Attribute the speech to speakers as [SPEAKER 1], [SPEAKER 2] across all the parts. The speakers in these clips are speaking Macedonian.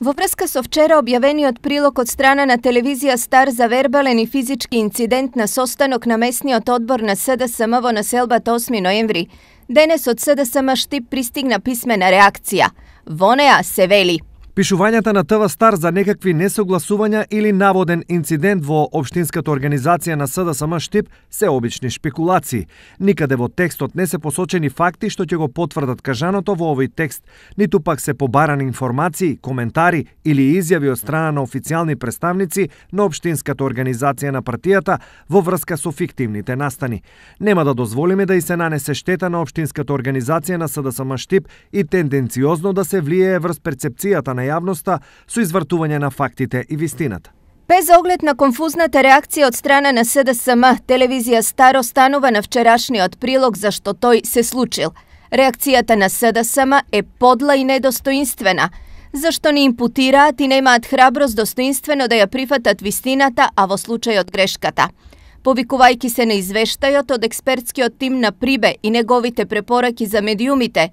[SPEAKER 1] Во врска со вчера објавениот прилог од страна на телевизија Стар за вербален и физички инцидент на состанок на месниот одбор на СДСМ во населбата 8 ноември, денес од СДСМ Штип пристигна писмена реакција. Во неа се вели:
[SPEAKER 2] пишувањата на ТВ Стар за некакви несогласувања или наводен инцидент во општинската организација на СДСМ Штип се обични шпекулации. Никаде во текстот не се посочени факти што ќе го потврдат кажаното во овој текст, ниту пак се побарани информации, коментари или изјави од страна на официјални представници на општинската организација на партијата во врска со фиктивните настани. Нема да дозволиме да и се нанесе штета на општинската организација на СДСМ Штип и тенденциозно да се влијае врз перцепцијата на јавноста со извртување на фактите и вистината.
[SPEAKER 1] Без оглед на конфузната реакција од страна на СДСМ, телевизија Стар останува на вчерашниот прилог зашто тој се случил. Реакцијата на СДСМ е подла и недостоинствена, зашто ни импутираат и немаат храброст достоинствено да ја прифатат вистината, а во случајот грешката. Повикувајќи се на извештајот од експертскиот тим на Прибе и неговите препораки за медиумите,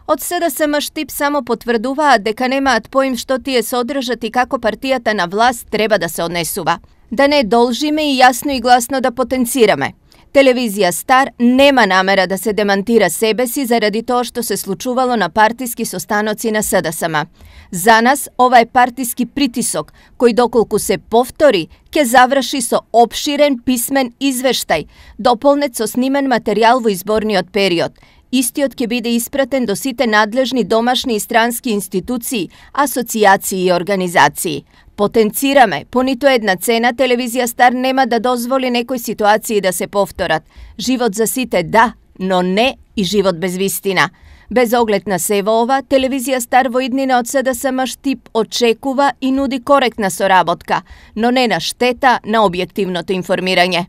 [SPEAKER 1] од СДСМ Штип само потврдуваат дека немаат поим што тие содржат и како партијата на власт треба да се однесува. Да не должиме и јасно и гласно да потенцираме. Телевизија Стар нема намера да се демантира себе си заради тоа што се случувало на партиски состаноци на СДСМ. За нас ова е партиски притисок, кој доколку се повтори, ќе заврши со опширен писмен извештај, дополнет со снимен материјал во изборниот период. Истиот ќе биде испратен до сите надлежни домашни и странски институции, асоцијации и организации. Потенцираме, по ниту една цена телевизија Стар нема да дозволи некои ситуации да се повторат. Живот за сите да, но не и живот без вистина. Без оглед на сево ова, телевизија Стар во иднина од СДСМ Штип очекува и нуди коректна соработка, но не на штета на објективното информирање.